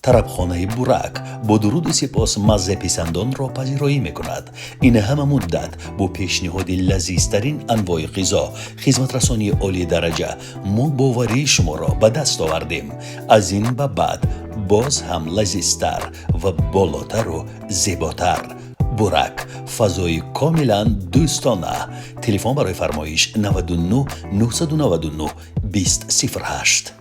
Тарабхонаи Бурак бо дуруду сипос маззаписандонро пазироӣ мекунад. Ин ҳама муддат бо пешниҳоди лазизтарин анвои ғизо, хизматрасонии олии дараҷа мо боварии шуморо ба даст овардем. Аз ин ба баъд боз ҳам лазизтар ва болотару зеботар. Бурак, фазои комилан дӯстона. Телефон барои фармоиш 99 999 20 08.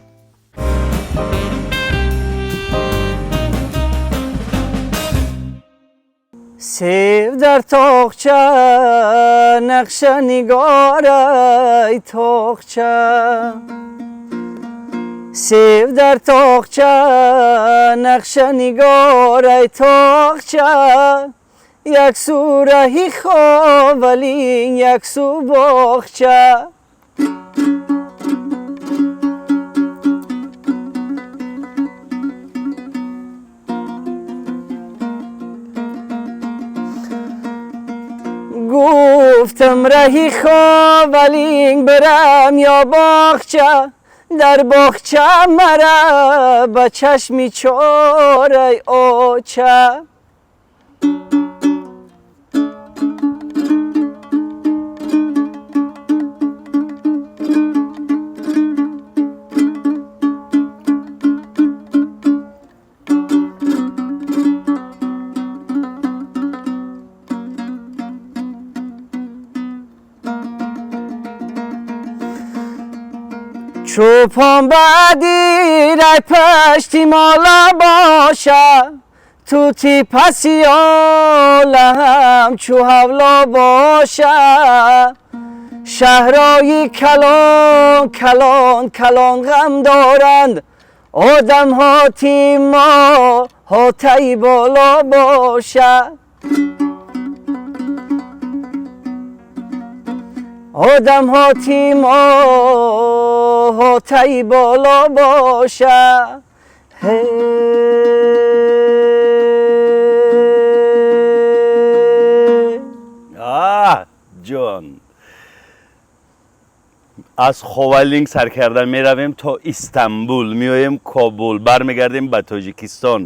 Сев дар тоқча, нақша нигорай тоқча. Сев дар тоқча, нақша нигорай тоқча. Як су раҳи Ховалин, як су боғча. Гуфтам, раҳи Ховалин бирам ё боғча, дар боғча мара ба чашми чорай оча. Чӯпон бадирай пашти мола боша, тути пасиёла ҳамчу ҳавло боша. Шаҳрои калон калон калон ғам доранд, одамҳо тимо ҳотаи боло боша. Одамҳо тимо ҳотаи боло боша. Ҳе. А ҷон, аз Ховалинг сар карда меравем то Истанбул, меоем Кобул, бармегардем ба Тоҷикистон.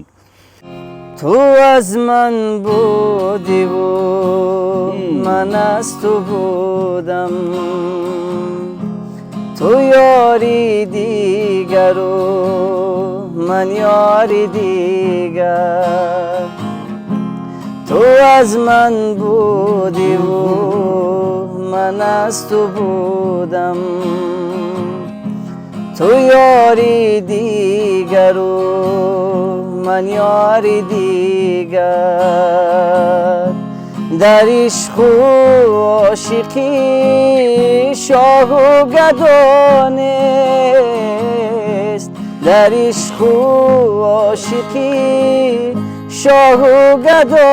Ту аз ман будиву ман аз ту будам, ту ёри дигару ман ёри дигар. Ту аз ман будиву ман аз ту будам, ту ёри дигару ман ёри дигар. Дар ишқу ошиқӣ шоҳу гадо нест, дар ишқу ошиқӣ шоҳу гадо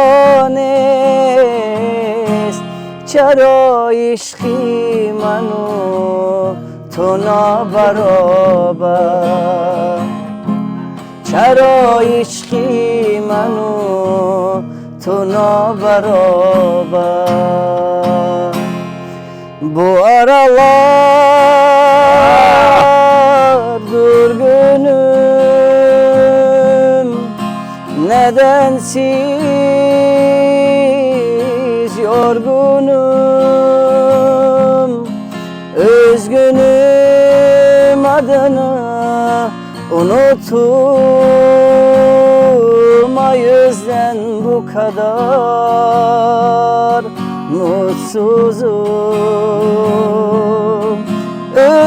нест. Чаро ишқи ману ту нобаробар? Чаро ишқи ману ту нобаробар? Bu aralar durgunum, nedensiz yorgunum. Üzgünüm, adını unutulma yüzden bu kadar mutsuzum.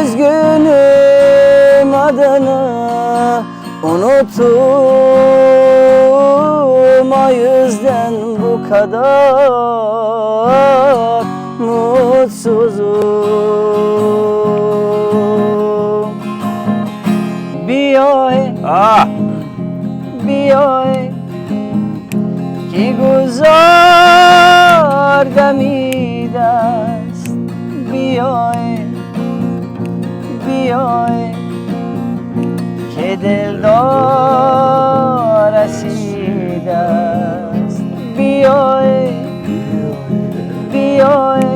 Üzgünüm, adını unutulma yüzden bu kadar mutsuzum. Биёй, А биёй, ки гузор дамидааст. Биёй, биёй, ки дилдор расидааст. Биёй, биёй,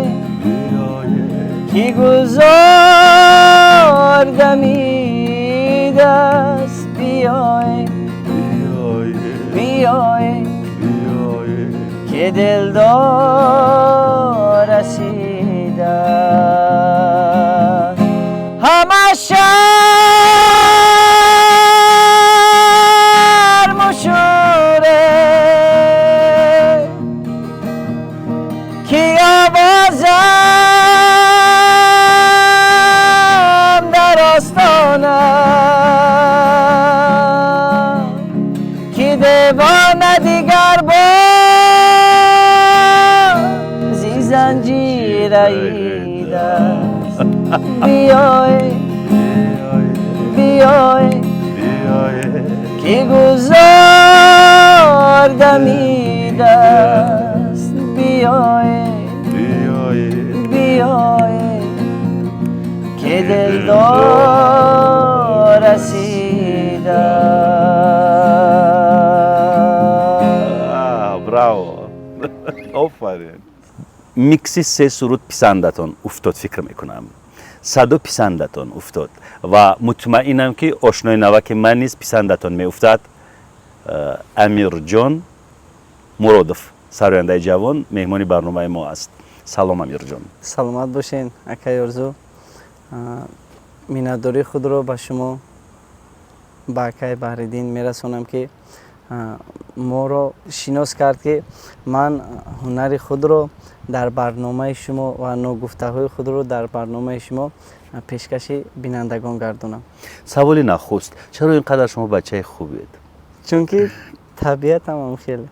ки гузор дамидааст. Биёй. Биёе, ки дилдор расида. Ҳама шарму шӯре, ки овозам дар остона, ки девона дигар бози занҷираи даст. Биёе, биёе, ки гузор дамидаст. Биёе, биёе, ки дилдор расида. Браво, офарин! Микси се суруд писандатон уфтод, фикр мекунам, садо писандатон уфтод ва мутмаинам, ки ошнои наваки ман низ писандатон меуфтад. Амирҷон Муродов, сарояндаи ҷавон, меҳмони барномаи мо аст. Салом, Амирҷон. Саломат бошен, акаи Орзу. Миннатдории худро ба шумо, ба акаи Баҳриддин мерасонам, ки моро шинос кард, ки ман ҳунари худро дар барномаи шумо ва ногуфтаҳои худро дар барномаи шумо пешкаши бинандагон гардонам. Саволи нахуст: чаро ин қадар шумо бачаи хубед? Чунки табиатам ам хеле.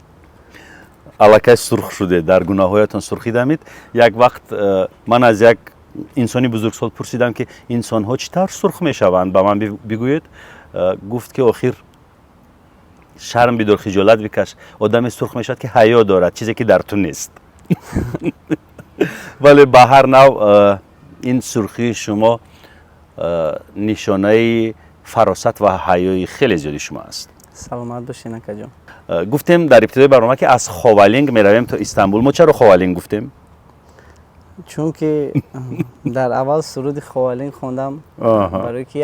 Аллакай сурх шуде, дар гунаҳоятон сурхӣ дамид. Як вақт ман аз як инсони бузургсол пурсидам, ки инсонҳо чӣ тавр сурх мешаванд, ба ман бигӯед. Гуфт, ки охир шарм бидор, хиҷолат бикаш, одаме сурх мешавад, ки ҳаё дорад, чизе ки дар ту нест. Вале ба ҳар нав ин сурхии шумо нишонаи фаросат ва ҳаёи хеле зиёди шумо аст. Саломат бошен, акаҷон. Гуфтем дар ибтидои барнома, ки аз Ховалинг меравем то Истанбул. Мо чаро Ховалинг гуфтем? Чунки дар аввал суруди Ховалинг хондам, барои ки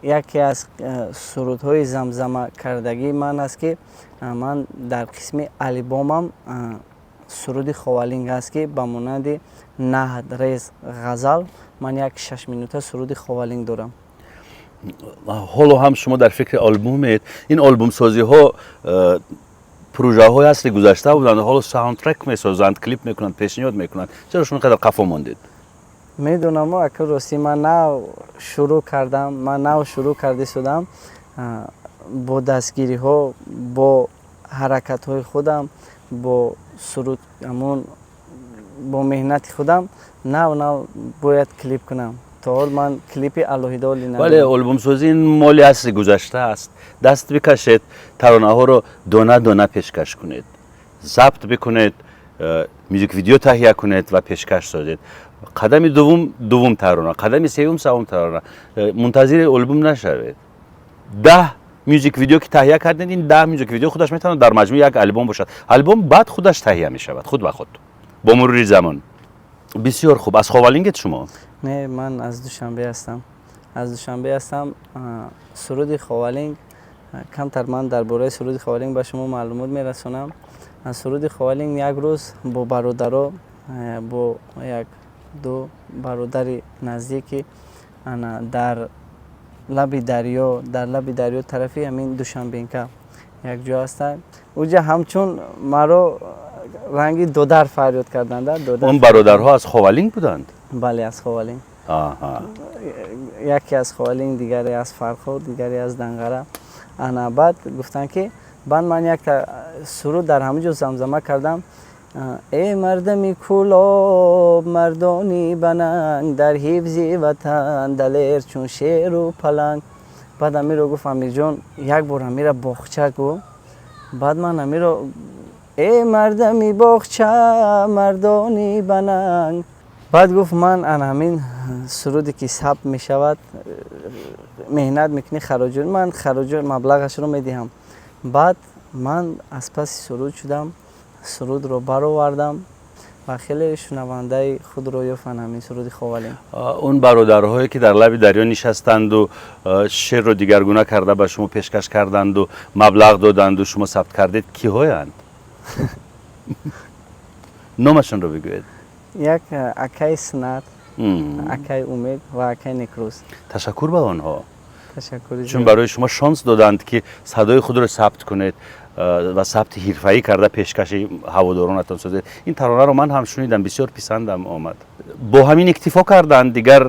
яке аз сурудҳои замзама кардагии ман аст, ки ман дар қисми албомам суруди Ховалинг аст, ки ба монанди наҳд, рез, ғазал ман як 6 минута суруди Ховалинг дорам. Ҳоло ҳам шумо дар фикри албомед. Ин албомсозиҳо пурӯжаҳои асри гузашта буданд. Ҳоло саундтрек месозанд, клип мекунанд, пешниҳод мекунанд. Чаро шумо қадар қафо мондед? Медонам, ака, ростӣ ман нав шурӯъ кардам, ман нав шурӯъ карда истодам бо дастгириҳо, бо ҳаракатҳои худам, бо суруд, ҳамон бо меҳнати худам нав нав бояд клип кунам. То ҳол ман клипи алоҳида оли Вале албомсозӣ ин моли асри гузашта аст. Даст бикашед, таронаҳоро дона дона пешкаш кунед, забт бикунед, мюзик видео таҳия кунед ва пешкаш созед. Қадами дуввум, дуввум тарона, қадами севум, севум тарона. Мунтазири албом нашавед. 10 мюзик видео ки таҳия кардед, ин 10 мюзик видео худаш метавонад дар маҷмӯъ як албом бошад. Албом баъд худаш таҳия мешавад, худ ба худ, бо мурури замон. Бисёр хуб. Аз Ховалингед шумо? Не, ман аз Душанбе ҳастам, аз Душанбе ҳастам. Суруди Ховалинг, камтар ман дар бораи суруди Ховалинг ба шумо маълумот мерасонам. Суруди Ховалинг як рӯз бо бародаро, бо як ду бародари наздики ана дар лаби дарё, дар лаби дарё тарафи ҳамин Душанбенка як ҷо ҳастанд, уҷа ҳамчун маро ранги додар фарёд карданд. Он бародарҳо аз Ховалинг буданд? Бале, аз Ховалинг. Яке аз Ховалинг, дигаре аз Фархор, дигаре аз Данғара. Ана баъд гуфтанд, ки баъд ман якта суруд дар ҳамин ҷо замзама кардам: «Эй мардами Кӯлоб, мардони бананг, дар ҳифзи ватан далер чун шеру паланг». Баъд амиро гуфт: «Амирҷон, як бор амира боғча гӯ». Баъд ман амиро: «Эй мардами боғча, мардони бананг». Баъд гуфт: «Ман ана ҳамин суруде ки сабт мешавад, меҳнат мекунӣ, хароҷот, ман хароҷот маблағашро медиҳам». Баъд ман аз паси суруд шудам, сурудро баровардам. Ва хеле шунавандаи худро ёфтанд ҳамин суруди Ховалинг. Он бародарҳое, ки дар лаби дарё нишастанду шеърро дигаргуна карда ба шумо пешкаш карданду маблағ доданду шумо сабт кардед, киҳоянд? Номашонро бигӯед. Як акаи Сунат, акаи Умед ва акаи Некрӯз. Ташаккур ба онҳо. Ташаккури. Чун барои шумо шонс доданд, ки садои худро сабт кунед ва сабти ҳирфаӣ карда пешкаши ҳаводоронатон созед. Ин таронаро ман ҳам шунидам, бисёр писандам омад. Бо ҳамин иктифо карданд, дигар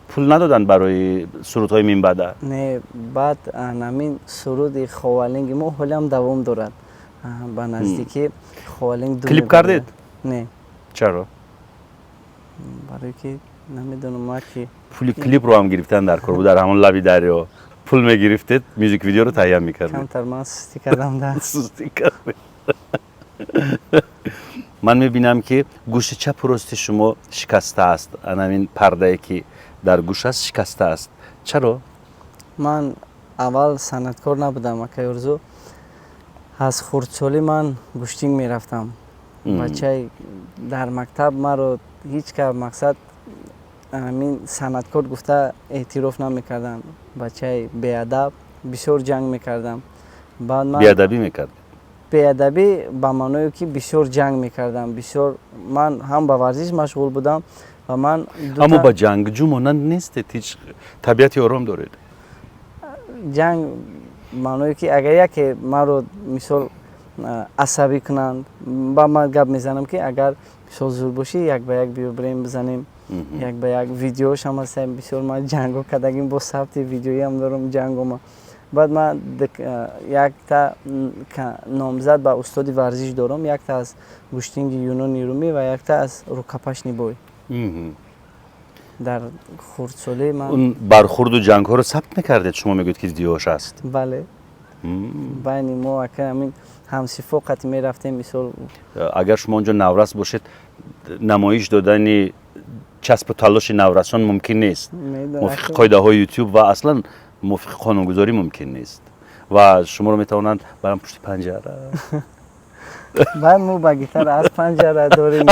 пул надоданд барои сурудҳои минбаъда? Не, баъд ҳамин суруди Ховалинги мо ҳолиам давом дорад. Ба наздикӣ Ховалинг ду Клип кардед? Не. Чаро? Барое ки намедонам, ма ки Пули клипро ҳам гирифтан дар кор буд. Дар ҳамон лаби дарё пул мегирифтед, мюзик видеоро таҳия мекардед. Камтар ман сустӣ кардам да. Сустӣ кардед. Ман мебинам, ки гӯши чапу рости шумо шикаста аст. Анамин пардае, ки дар гӯш аст, шикаста аст. Чаро? Ман аввал санъаткор набудам, акаи Орзу. Аз хурдсолӣ ман гӯштинг мерафтам. Бачаи дар мактаб маро ҳеҷ ка мақсад ҳамин санъаткор гуфта эътироф намекарданд. Бачаи беадаб, бисёр ҷанг мекардам. Баъд ман Беадабӣ мекард? Беадабӣ ба маъное, ки бисёр ҷанг мекардам, бисёр. Ман ҳам ба варзиш машғул будам ва ман Аммо ба ҷангҷӯ монанд нестед ҳеҷ, табиати ором доред. Ҷанг маъное, ки агар яке маро, мисол, асабӣ кунанд, ба ман гап мезанам, ки агар, мисол, зур бошӣ, як ба як биё, бирем бизанем як ба як. Видеошам ҳаст, бисёр ман ҷанго кардагим, бо сабти видеоиам дорам ҷангома. Баъд ман якта номзад ба устоди варзиш дорам, якта аз гӯштинги юнони румӣ ва якта аз рукопашный бой. Дар хурдсолӣ ман Он бархурду ҷангҳоро сабт мекардед? Шумо мегӯед, ки видеош аст. Бале, байни мо, ака, ҳамин ҳамсифо қати мерафтем, мисол. Агар шумо онҷо наврас бошед, намоиш додани часпу талоши наврасон мумкин нест. Мувофиқи қоидаҳои Ютуб ва аслан мувофиқи қонунгузорӣ мумкин нест ва шуморо метавонанд барам пушти панҷара. Баъд мо ба гитара аз панҷара дорем,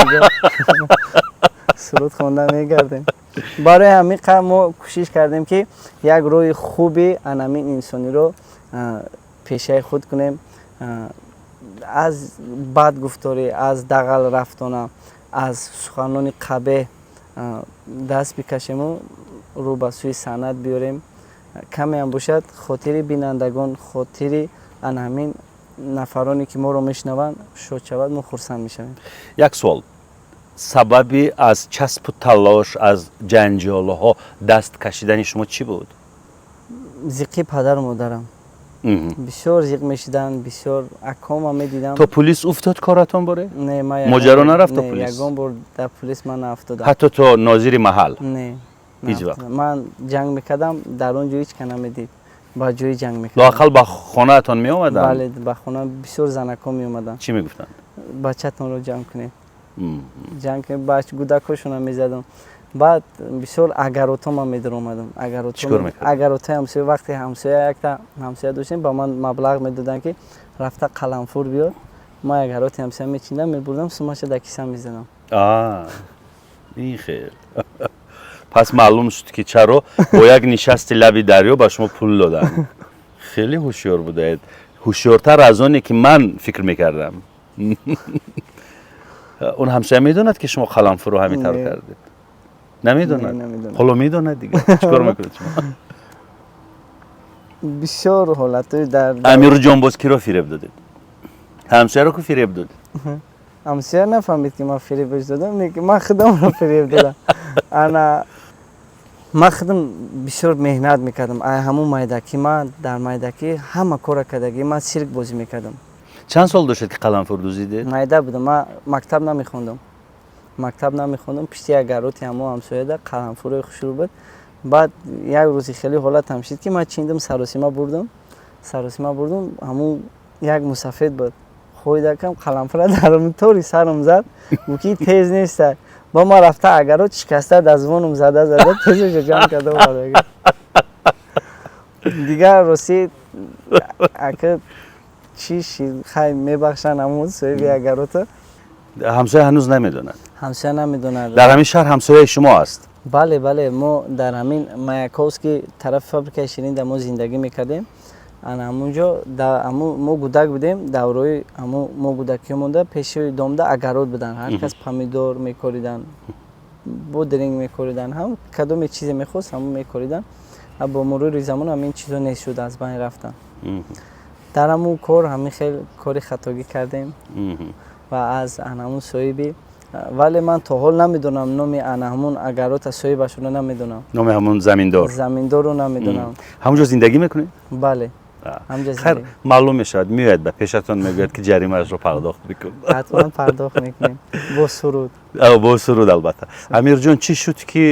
суруд хонда мегардем. Барои ҳамин мо кӯшиш кардем, ки як роҳи хуби анамин инсониро пешаи худ кунем, аз бад гуфторӣ, аз дағал рафтона, аз суханони қабеҳ даст бикашему рӯ ба сӯи санъат биёрем. Камеам бошад, хотири бинандагон, хотири ана ҳамин нафароне, ки моро мешунаванд, шод шавад, мо хурсанд мешавем. Як суол: сабаби аз часпу талош, аз ҷанҷолҳо даст кашидани шумо чӣ буд? Зиқи падару модарам. Бисёр зиқ мешиданд, бисёр акома медидам. То пулис уфтод коратон боре? Не. Моҷаро нарафт то пулис? Ягон бор дар пулис ман наафтодам. Ҳатто то нозири маҳал? Не. Ҳеҷ вақт? Ман ҷанг мекардам, дар он ҷо ҳеҷ ка намедид, ба ҷои ҷанг мекардам. Лоақал ба хонаатон меомаданд? Бале, ба хона бисёр занакҳо меомаданд. Чӣ мегуфтанд? Бачатонро ҷамъ кунед, ҷанг кунед. Бач гудакҳошонро мезадам. Баъд бисёр агарото ман медаромадам. Агаротои ҳамсоя. Вақте ҳамсоя, якта ҳамсоя доштем, ба ман маблағ медоданд, ки рафта қаламфур биёр. Ман агароти ҳамсоя мечиндам, мебурдам, сумаша дар киса мезадам. Ин хел. Пас маълум шуд, ки чаро бо як нишасти лаби дарё ба шумо пул доданд. Хеле ҳушёр будаед, ҳушёртар аз оне, ки ман фикр мекардам. Он ҳамсоя медонад, ки шумо қаламфурро ҳамин тавр кардед? Намедонад? Ҳоло медонад дигар. Чӣ кор мекунед шумо? Бисёр ҳолатҳои дар Амирҷон, боз киро фиреб додед? Ҳамсояро ку фиреб додед. Ҳамсоя нафаҳмид, ки ман фиребаш додам, лекин ман худамро фиреб додам. Ана ман худам бисёр меҳнат мекардам. Ай ҳамун майдакӣ, ман дар майдакӣ ҳама кора кардагӣ. Ман сирк бозӣ мекардам. Чанд сол доштед, ки қаламфур дузидед? Майда будам, ман мактаб намехондам, мактаб намехондам. Пишти як гароти ҳамо ҳамсояда қаламфурои хушрӯ буд. Баъд як рӯзи хеле ҳолатам шид, ки ман чиндам, саросима бурдам, саросима бурдам. Ҳамун як мусафед буд, хӯйдакам қаламфура дар тори сарам зад, гуфт, ки тез неста. Ба ман рафта агарот шикаста дазвонум зада зада тезаша ҷамъ карда оварда. Дигар ростӣ, ака, чӣ шид, хай, мебахшанд ҳамун соҳиби агарота. Ҳамсоя ҳанӯз намедонад. Ҳамсоя намедонад. Дар ҳамин шаҳр ҳамсояи шумо аст? Бале, бале, мо дар ҳамин Маяковский, тарафи фабрикаи ширин дар мо зиндагӣ мекардем. Ана ҳамунҷо мо гудак будем, даврои ҳамо мо гудакиё монда, пеши домда огород буданд, ҳар кас помидор мекоридан, бодринг мекоридан, ҳам кадоме чизе мехост, ҳамон мекоридан. Бо мурури замон ҳамин чизо нест шуд, аз байн рафтанд. Дар ҳамун кор ҳамин хел кори хатогӣ кардем ва аз ҳамун соҳиби, вале ман то ҳол намедонам номи ана ҳамун огород а, соҳибашро намедонам. Номи ҳамун заминдор? Заминдорро намедонам. Ҳамунҷо зиндагӣ мекунед? Бале. Хайр, маълум мешавад, меояд ба пешатон, мегӯяд, ки ҷаримаашро пардохт бикун. Ҳатман пардохт мекунем бо суруд. Бо суруд, албатта. Амирҷон, чӣ шуд, ки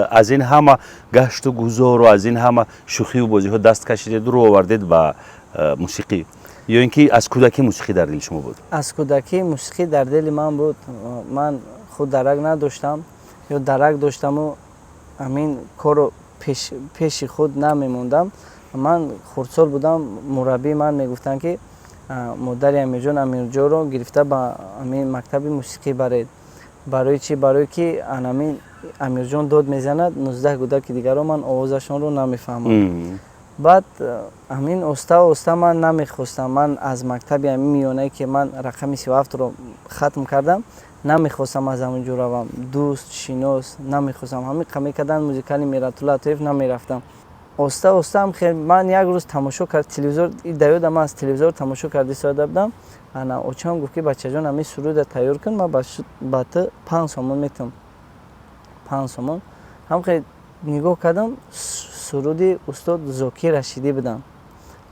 аз ин ҳама гашту гузору аз ин ҳама шӯхию бозиҳо даст кашидед, рӯ овардед ба мусиқӣ? Ё ин ки аз кӯдакӣ мусиқӣ дар дили шумо буд? Аз кӯдакӣ мусиқӣ дар дили ман буд. Ман худ дарак надоштам ё дарак доштаму ҳамин корро пеши худ намемондам. Ман хурдсол будам, мураббии ман мегуфтанд, ки модари Амирҷон, Амирҷонро гирифта ба ҳамин мактаби мусиқӣ баред. Барои чӣ? Барое ки анамин Амирҷон дод мезанад, 19 кӯдаки дигарро ман овозашонро намефаҳмам. Баъд ҳамин оста оста ман намехостам, ман аз мактаби ҳамин миёнае, ки ман рақами 37-ро хатм кардам, намехостам аз ҳамон ҷо равам. Дӯст, шинос намехостам, ҳамин қа мекардан музыкальный Миратулла Атоев, намерафтам. Оста оста ҳам хел ман як рӯз тамошо кард телевизор, да ёдам, ман аз телевизор тамошо карда истода будам. Ана очам гуфт, ки бачаҷон, ҳамин суруда тайёр кун, ман ба ту 5 сомон метам. 5 сомон. Ҳам хел нигоҳ кардам, суруди устод Зокир Рашидӣ будам,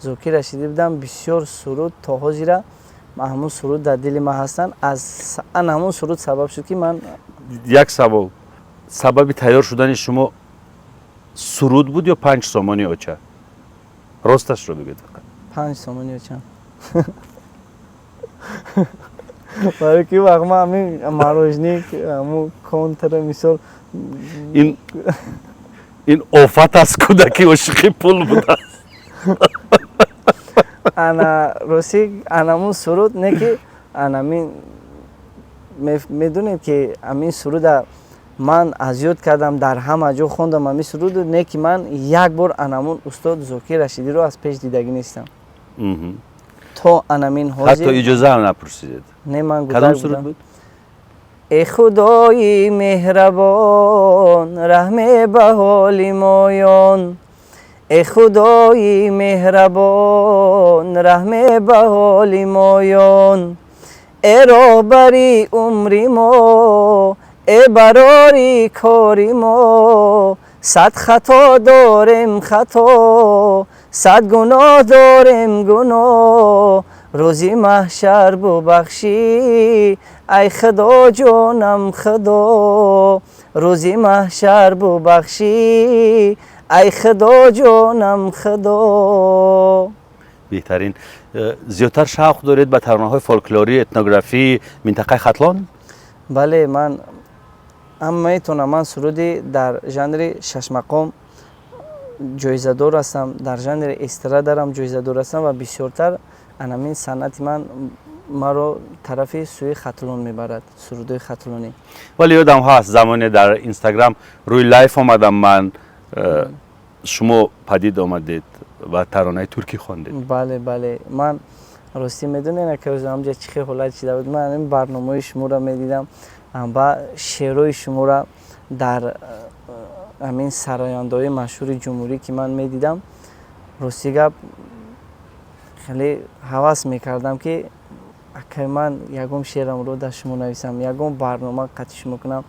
Зокир Рашидӣ будам. Бисёр суруд то ҳозира ҳамун суруд дар дили ман ҳастанд. Аз ана ҳамун суруд сабаб шуд, ки ман Як савол: сабаби тайёр шудани шумо суруд буд ё 5 сомони оча? Росташро бигӯед фақат. 5 сомони оча, барои ки вақт ман ҳамин мороженое, ҳамун контра, мисол. Ин офат аст, кӯдаки ошиқи пул будааст. Ана ростӣ, анамун суруд не, ки анамин медонем, ки ҳамин суруда ман аз ёд кардам, дар ҳама ҷо хондам ҳамин суруду, не ки ман як бор анамун устод Зокир Рашидиро аз пеш дидагӣ нестам то анамин ҳозир. Ҳатто иҷоза ҳам напурсидед? Не, ман Кадом суруд буд? Э худои меҳрабон, раҳме ба ҳоли моён, э худои меҳрабон, раҳме ба ҳоли моён, э роҳбари умри мо, э барори кори мо, сад хато дорем хато, сад гуноҳ дорем гуноҳ, рӯзи маҳшар бубахшӣ, ай худо ҷонам худо, рӯзи маҳшар бубахшӣ, ай худо ҷонам худо. Беҳтарин. Зиёдтар шавқ доред ба таронаҳои фолклорӣ, этнографии минтақаи Хатлон? Бале, ман ҳам метавонам, ман суруди дар жанри шашмақом ҷоизадор ҳастам, дар жанри эстрадарам ҷоизадор ҳастам ва бисёртар анамин санъати ман маро тарафи сӯи Хатлон мебарад, сурудҳои хатлонӣ. Вале ёдам ҳаст, замоне дар Инстаграм рӯи live омадам ман, шумо падид омадед ва таронаи туркӣ хондед. Бале, ман ростӣ медонед, ки ҳамҷа чӣ хел ҳолат шида буд. Ман ин барномаҳои шуморо медидам ва шеърҳои шуморо дар ҳамин сарояндаҳои машҳури ҷумҳурӣ, ки ман медидам, рости гап, хеле ҳавас мекардам, ки акай ман ягон шеърамро дар шумо нависам, ягон барнома қатъи шумо кунам.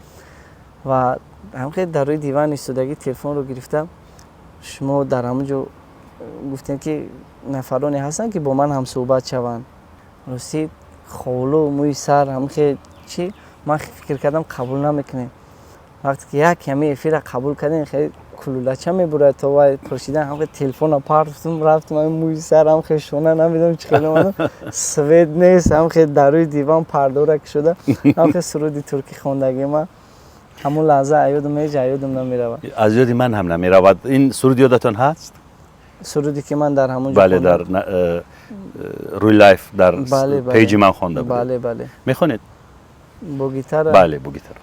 Ва ҳамхел дар рӯи диван истодагӣ телефонро гирифта, шумо дар ҳамон ҷо гуфтем, ки нафароне ҳастанд, ки бо ман ҳамсӯҳбат шаванд. Ростӣ, холу мӯи сар ҳамхел чӣ, ман фикр кардам, қабул намекунем. Вақте ки як ҳамин эфира қабул кардем, хеле кулулача мебурад то вай пурсидан, ҳамхел телефонро партофтум, рафтум, ҳамин мӯи сар, ҳамхел шона, намедонам чӣ хел омадам, свет нест, ҳамхел дар рӯи диван пардора кушода, ҳамхел суруди туркӣ хондагӣ ман ҳамун лаҳза аёдам, ҳеҷ аёдам намеравад. Аз ёди ман ҳам намеравад. Ин суруд ёдатон ҳаст? Суруде ки ман дар ҳамон ҷо Бале, дар рӯи live, дар пейҷи ман хонда будед. Бале. Мехонед? Бо гитара? Бале, бо гитара.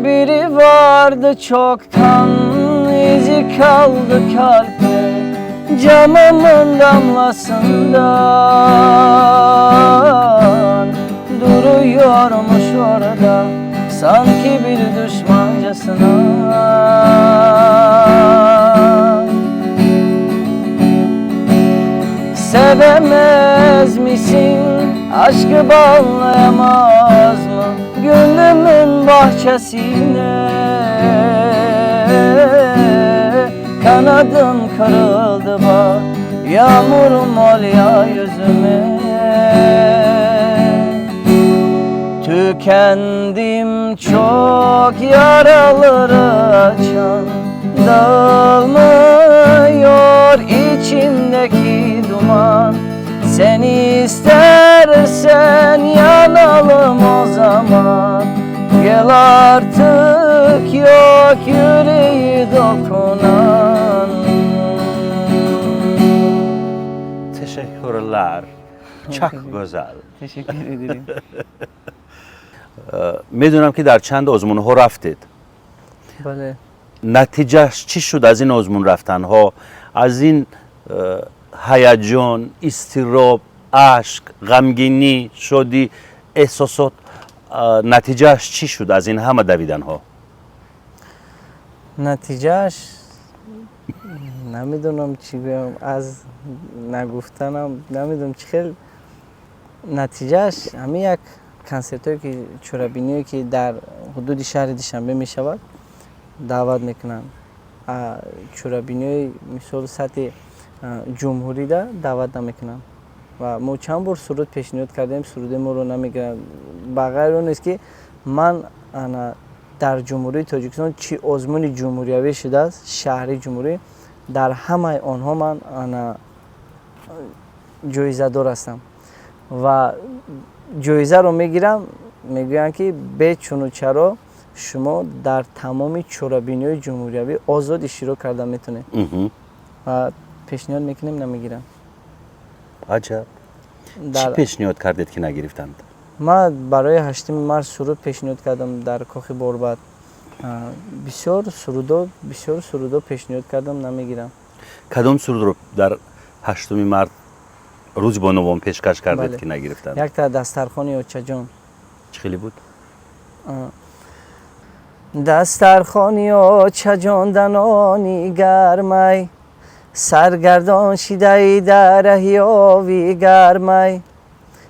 Biri vardı çoktan, izi kaldı kalpte, camımın damlasından. Duruyormuş orada sanki bir düşmancasına. Sevemez misin, aşkı bağlayamaz mı gönlümün bahçesine? Kanadım kırıldı bak, yağmurum ol ya yüzüme. Tükendim çok, yaraları açan dağılmıyor içimdeki duman. Sen istersen yanalım o zaman, gel artık yok yüreği dokunan. Teşekkürler. Çok güzel. Teşekkür ederim. Медонам ки дар чанд озмунҳо рафтед. Бале. Натиҷааш чӣ шуд аз ин озмун рафтанҳо, аз ин ҳаяҷон, изтироб, ашк, ғамгинӣ, шодӣ, эҳсосот, натиҷааш чӣ шуд аз ин ҳама давиданҳо? Натиҷааш намедонам чӣ гӯям, аз нагуфтанам намедонам чӣ хел. Натиҷааш ҳамин як консертҳое ки чорабиниҳое ки дар ҳудуди шаҳри Душанбе мешавад, даъват мекунанд. Чорабиниҳои мисол сатҳи ҷумҳурида даъват намекунанд. Ва мо чанд бор суруд пешниҳод кардем, суруди моро намегиранд. Ба ғайр он нест ки ман дар Ҷумҳурии Тоҷикистон чӣ озмуни ҷумҳуриявӣ шудааст, шаҳри ҷумҳурӣ, дар ҳамаи онҳо ман ҷоизадор ҳастам ва ҷоизаро мегирам. Мегӯянд ки бечуну чаро шумо дар тамоми чорабиниҳои ҷумҳуриявӣ озод иштирок карда метавонед. Ва пешниҳод мекунем, намегирам. Аҷаб. Чӣ пешниҳод кардед ки нагирифтанд? Ман барои 8 март суруд пешниҳод кардам дар Кохи Борбад. Бисёр сурудо пешниҳод кардам, намегирам. Кадом сурудро дар 8 март рӯзи бонувон пешкаш кардед ки нагирифтанд? Якта дастархони очаҷон. Чӣ хеле буд? Дастархони очаҷон данони гармай, саргардон шидаи дар раҳи ови гармай.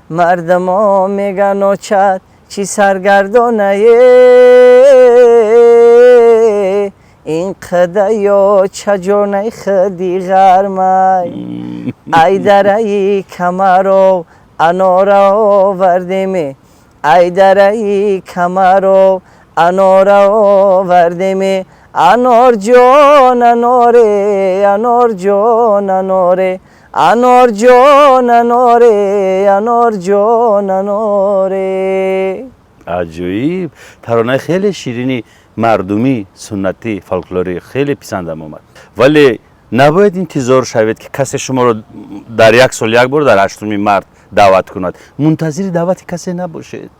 Мардумо меган очат чӣ саргардонае, ин қадай очаҷонаи худи ғармай. Ай дараи камаро анора овардеме, ай дараи камаро анора овардеме. Анор ҷон аноре, анор ҷон аноре, анор ҷон аноре, анор ҷон аноре. Аҷоиб! Таронаи хеле ширини мардумӣ, суннатӣ, фолклорӣ хеле писандам омад. Вале набояд интизор шавед ки касе шуморо дар як сол як бор дар 8 март даъват кунад. Мунтазири даъвати касе набошед.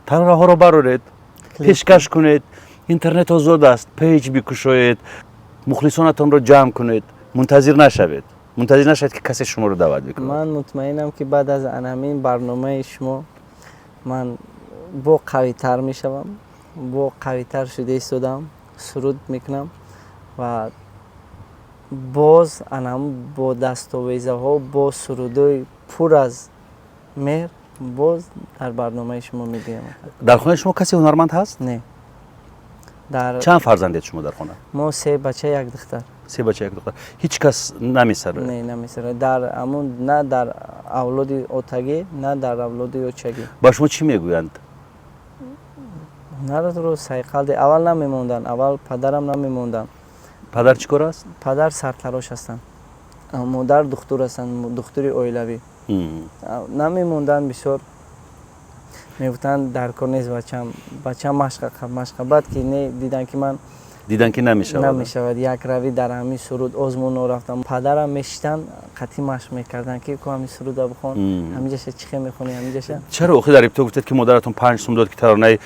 Таронаҳоро бароред, пешкаш кунед, интернет озод аст, пейҷ бикушоед, мухлисонатонро ҷамъ кунед, мунтазир нашавед. Мунтазир нашавед ки касе шуморо даъват бикунад. Ман мутмаинам ки баъд аз ҳамин барномаи шумо ман бо қавитар мешавам, бо қавитар шуда истодам, суруд мекунам ва боз анам бо дастовезаҳо, бо сурудои пур аз меҳр боз дар барномаи шумо мебиям. Дар хонаи шумо касе ҳунарманд ҳаст? Не. Чанд фарзандед шумо дар хона? Мо 3 бача, 1 духтар. 3 бача, 1 духтар. Ҳеҷ кас намесарояд? Не, намесарояд. Дар ҳамун на дар авлоди отагӣ, на дар авлоди очагӣ. Ба шумо чӣ мегӯянд? Ҳунарро сайқал де. Аввал намемонданд, аввал падарам намемонданд. Падар чӣ кор аст? Падар сартарош ҳастанд. Модар духтур ҳастанд, духтури оилавӣ. Намемонданд бисёр. Мегуфтанд, дар кор нест, бачам, бачам, машқа, машқа. Баъд ки не дидан, ки ман Дидан, ки намешавад. Намешавад, якравӣ дар ҳамин суруд озмунҳо рафтам. Падарам мешитанд, қатъӣ машқ мекарданд, ки ку, ҳамин суруда бихон, ҳаминҷаша чӣ хел мехонӣ, ҳаминҷаша. Чаро охир дар ибтидо гуфтед, ки модаратон 5 сум дод, ки таронаи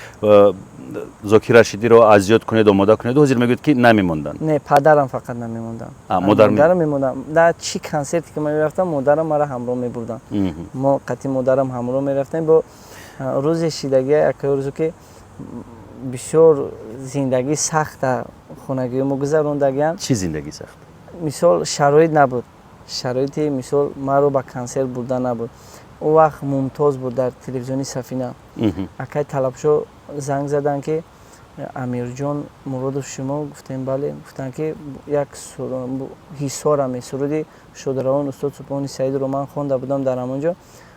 Зокир Рашидиро аз ёд кунед, омода кунед? Ҳозир мегӯед, ки намемонданд. Не, падарам фақат намемонданд. Модарам мемонданд. Дар чӣ консерте ки ман мерафтам, модарам мара ҳамроҳ мебурданд. Мо қатъи модарам ҳамроҳ мерафтем. Бо рӯзе шидагия, якое рӯзо, ки бисёр зиндагӣ сахта хонагии мо гузарондагиам. Чӣ зиндагӣ сахт? Мисол, шароит набуд, шароити, мисол, маро ба консерт бурда набуд. Он вақт Мумтоз буд дар телевизиони Сафина. Акай Талабшо занг заданд, ки Амирҷон Муродов шумо? Гуфтем, бале. Гуфтанд, ки як ҳисораме, суруди шодравон устод Субҳони Саидро ман хонда будам дар ҳамон ҷо.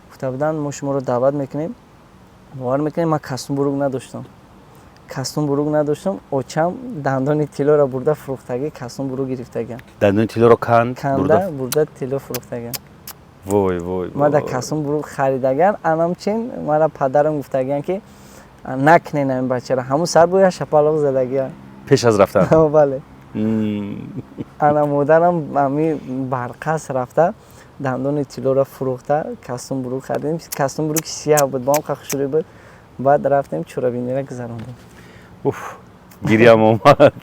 Гуфта буданд, мо шуморо даъват мекунем. Бовар мекунем, ман костюм бурук надоштам, костюм бурук надоштам. Очам дандони тиллоро бурда фурӯхтагӣ, костюм бурук гирифтагиам. Дандони тиллоро канд? Канда бурда тилло фурӯхтагиам. Вой, вой! Ма да костюм бурук харидагиам. Анамчин мара падарам гуфтагиам, ки накунен ҳамин бачаро. Ҳамун сар бо як шапалоқ задагиам. Пеш аз рафтан? Бале. Ана модарам ҳами барқас рафта, дандони тиллоро фурӯхта, костюм бурук харидем. Костюм буруки сияҳ буд, бо ҳам хушрӯй буд. Баъд рафтем, чорабиниро гузарондем. Уф, гирьям омад.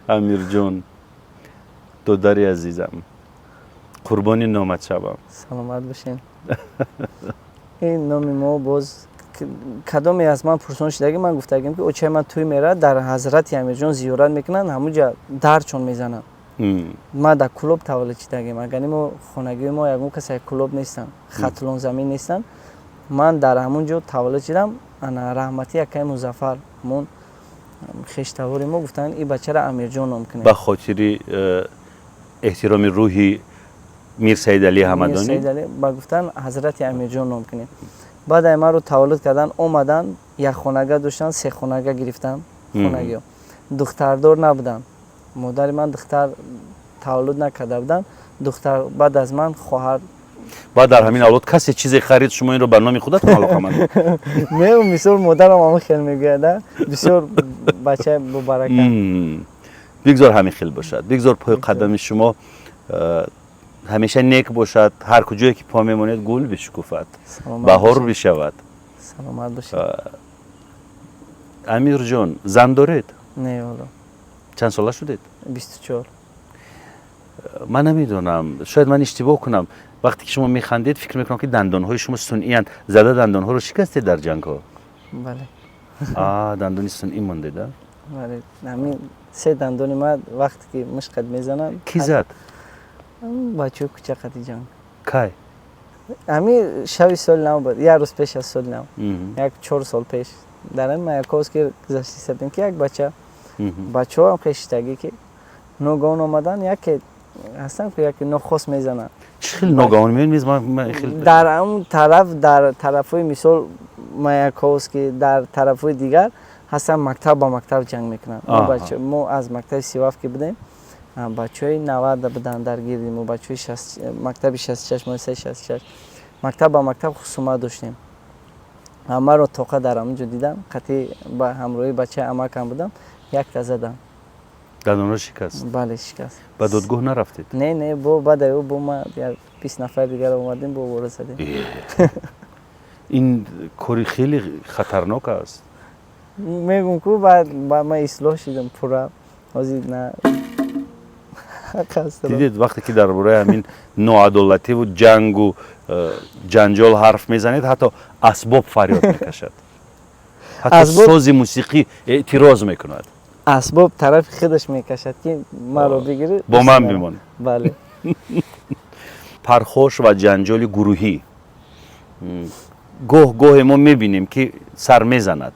Амирҷон, додари азизам, қурбони номат шавам. Саломат бошем. Ин номи мо боз кадоме аз ман пурсон шудагӣ, ман гуфтагим, ки очаи ман тӯй мерад, дар ҳазрати Амирҷон зиёрат мекунанд, ҳамунҷа дарчон мезананд. Ман дар Кулоб таваллуд шудагим. Агари мо хонагии мо ягон касе Кулоб нестанд, Хатлонзамин нестанд. Ман дар ҳамун ҷо таваллуд шудам. Ана раҳмати акаи Музаффар, ҳамон хештавори мо, гуфтанд, ин бачаро Амирҷон ном кунем. Ба хотири эҳтироми рӯҳи Мир Саидалӣ Ҳамадонӣ. Ба гуфтан ҳазрати Амирҷон ном кунем. Баъд ай маро таваллуд кардан, омадан, як хонага доштанд, се хонага гирифтанд хонагиё. Духтардор набуданд, модари ман духтар таваллуд накарда буданд. Духтар баъд аз ман хоҳар. Баъд дар ҳамин авлод касе чизе харид, шумо инро ба номи худатон алоқаманд. Не, мисол, модарам ҳамон хел мегӯяд, бисёр бачаи бобарака. Бигзор ҳамин хел бошад, бигзор пои қадами шумо ҳамеша нек бошад, ҳар куҷое ки по мемонед, гул бишукуфад, баҳор бишавад. Саломат бошед. Амирҷон, зан доред? Не, ҳоло. Чанд сола шудед? 24. Ман намедонам, шояд ман иштибоҳ кунам. Вақте ки шумо механдед, фикр мекунам, ки дандонҳои шумо сунъиянд. Зада дандонҳоро шикастед дар ҷангҳо? Бале. Дандони сунъӣ мондеда? Бале, ҳамин се дандони ман вақте ки мушқат мезананд. Кӣ зад? Бачаҳои кӯча, қати ҷанг. Кай? Ҳамин шаби соли нав буд, як рӯз пеш аз соли нав, як 4 сол пеш, дар ҳамин Маяковский гузаштиста будем, ки як бача, бачаҳоам хештагӣ, ки ногаҳон омадан, яке ҳастам, ки яке нохост мезананд. Чӣ хел ногаҳон меояд? Дар ҳамн тараф, дар тарафҳои, мисол, Маяковский, дар тарафҳои дигар ҳастан, мактаб ба мактаб ҷанг мекунанд. Мо аз мактаби 37 ки будем, бачаҳои 90 буданд дар гирди мо, бачаҳои мактаби 66, муассисаи 66. Мактаб ба мактаб хусумат доштем. Маро тоқа дар ҳамон ҷо дидам, қатъи ба ҳамроҳи бачаи амакам будам, якта задам. Дандонро шикаст? Бале, шикаст. Ба додгоҳ нарафтед? Не, бо баъд ӯ бо ма як 20 нафари дигар омадем, бо вора задем. Ин кори хеле хатарнок аст. Мегум ку, баъд ман ислоҳ шидам пурра, ҳозир на. Дидед, вақте ки дар бораи ҳамин ноадолативу ҷангу ҷанҷол ҳарф мезанед, ҳатто асбоб фарёд мекашад, ҳатто сози мусиқӣ эътироз мекунад. Асбоб тарафи худаш мекашад, ки маро бигирӣ. Бо ман бимон. Бале. Пархош ва ҷанҷоли гурӯҳӣ гоҳ гоҳе мо мебинем, ки сар мезанад.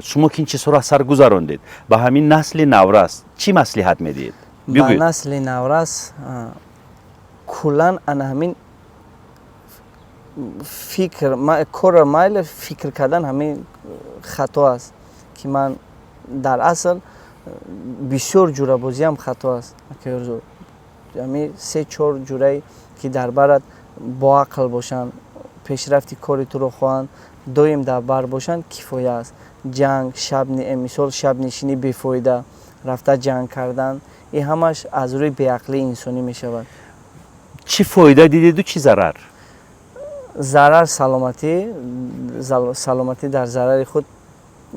Шумо ки ин чизҳоро аз сар гузарондед, ба ҳамин насли наврас чӣ маслиҳат медиҳед? Ба насли наврас куллан ана ҳамин фикр, корро майли, фикр кардан ҳамин хато аст, ки ман дар асл бисёр ҷурабозиам хато аст. Ҳамин се чор ҷурае, ки дар барат боақл бошанд. Пешрафти кори туро хоҳанд, доим дар бар бошанд, кифоя аст. Ҷанг, шаб, мисол, шабнишинӣ, бефоида рафта ҷанг кардан, ин ҳамаш аз рӯи беақлии инсонӣ мешавад. Чӣ фоида дидеду, чӣ зарар? Зарар саломатӣ, саломатӣ дар зарари худ.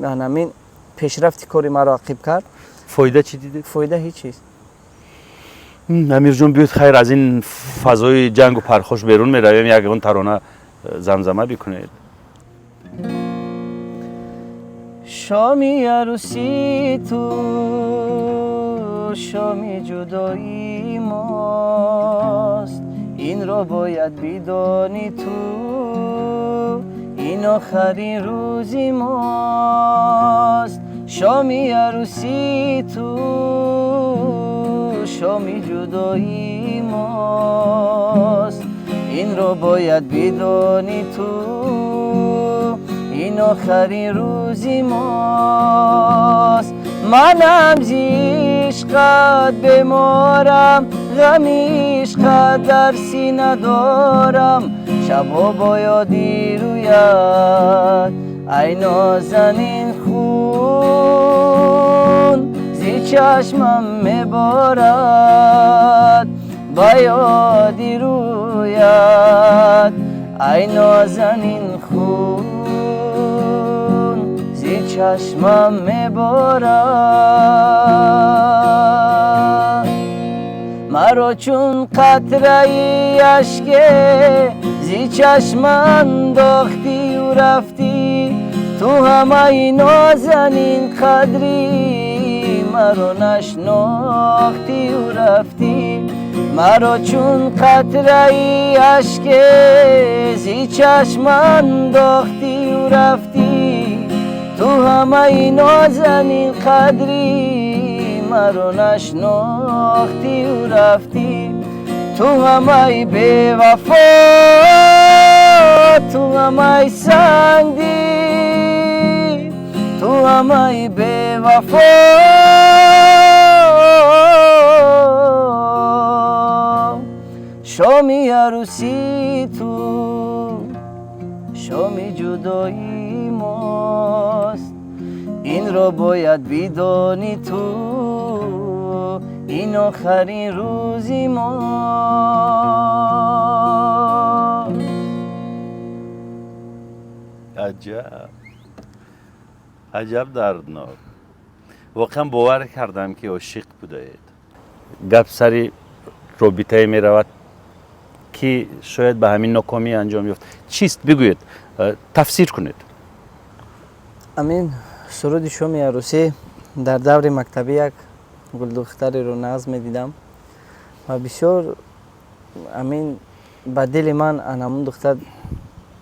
Ҳамин пешрафти кори маро ақиб кард. Фоида чӣ дидед? Фоида ҳеҷ чиз. Амирҷон, биёед, хайр, аз ин фазои ҷангу пархош берун меравем, ягон тарона замзама бикунед. Шоми арӯсии ту шоми ҷудоии мост, инро бояд бидонӣ ту, ин охарин рӯзи мост. Шоми арӯсии ту шоми ҷудоии мост, инро бояд бидонӣ ту, ин охарин рӯзи мост. Манам зи ишқат беморам, ғами ишқат дар сина дорам, шабҳо бо ёди рӯят, ай нозанин, хун зи чашмам меборад, ба ёди рӯят, ай нозанин, хун зи чашмам меборад. Маро чун қатраи ашке зи чашм андохтию рафтӣ, ту ҳамаи нозанин қадрӣ маро нашнохтию рафтӣ. Маро чун қатраи ашке зи чашм андохтию рафтӣ, ту ҳамаи нозанин қадрӣ маро нашнохтию рафтӣ. Ту ҳамаи бевафо, ту ҳамаи сангдил, ту ҳамаи бевафо, шоми арӯсии ту шоми ҷудоии мост, инро бояд бидонӣ ту, ин охарин рӯзи мо. Аҷаб, аҷаб дарднок. Воқеан бовар кардам, ки ошиқ будаед. Гап сари робитае меравад, ки шояд ба ҳамин нокомӣ анҷом ёфт. Чист, бигӯед, тафсир кунед. Амин суруди шоми арӯсӣ, дар даври мактабӣ як гулдухтареро нағз медидам ва бисёр амин ба дили ман анамун духтар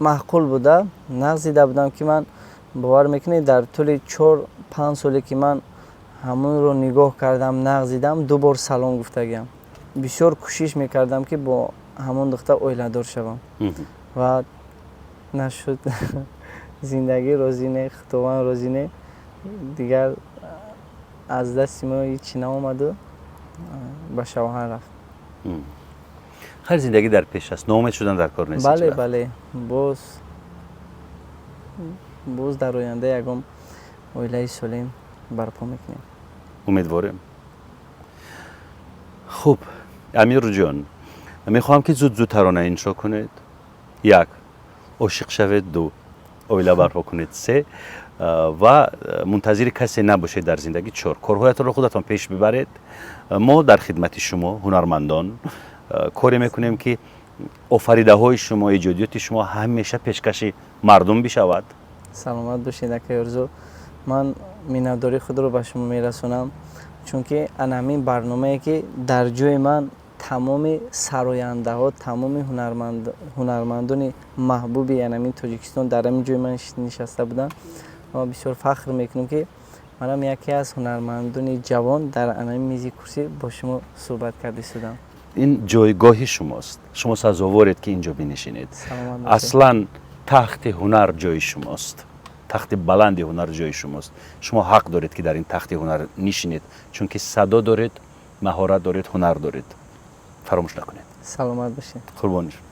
маъқул буда, нағз дида будам, ки ман, бовар мекунед, дар тӯли 4-5 соле, ки ман ҳамонро нигоҳ кардам, нағз дидам, ду бор салом гуфтагиам. Бисёр кӯшиш мекардам, ки бо ҳамон духтар оиладор шавам ва нашуд. Зиндагӣ розӣ не, Худованд розӣ не, дигар аз дасти мо ҳичи наомаду ба шавҳар рафт. Хайр, зиндагӣ дар пеш аст, ноумед шудан дар кор нест. Бале, бале, боз дар оянда ягон оилаи солим барпо мекунем. Умедворем. Хуб, Амирҷон, мехоҳам, ки зуд зуд тарона иншо кунед. Як, ошиқ шавед, ду, оила барпо кунед, се, ва мунтазири касе набошед дар зиндагӣ, чор, корҳоятонро худатон пеш бибаред. Мо дар хидмати шумо, ҳунармандон, коре мекунем, ки офаридаҳои шумо, эҷодиёти шумо ҳамеша пешкаши мардум бишавад. Саломат бошед, акаи Орзу. Ман миннатдории худро ба шумо мерасонам, чунки ана ҳамин барномае, ки дар ҷои ман тамоми сарояндаҳо, тамоми ҳунармандони маҳбуби анамин Тоҷикистон дар ҳамин ҷои ман нишаста буданд, ма бисёр фахр мекунам, ки манам яке аз ҳунармандони ҷавон дар анамин мизи курсӣ бо шумо суҳбат карда истодам. Ин ҷойгоҳи шумост, шумо сазоворед, ки инҷо бинишинед. Аслан тахти ҳунар ҷои шумост, тахти баланди ҳунар ҷои шумост. Шумо ҳақ доред, ки дар ин тахти ҳунар нишинед, чунки садо доред, маҳорат доред, ҳунар доред. Фаромӯш накунед. Саломат бошед. Қурбони шумо.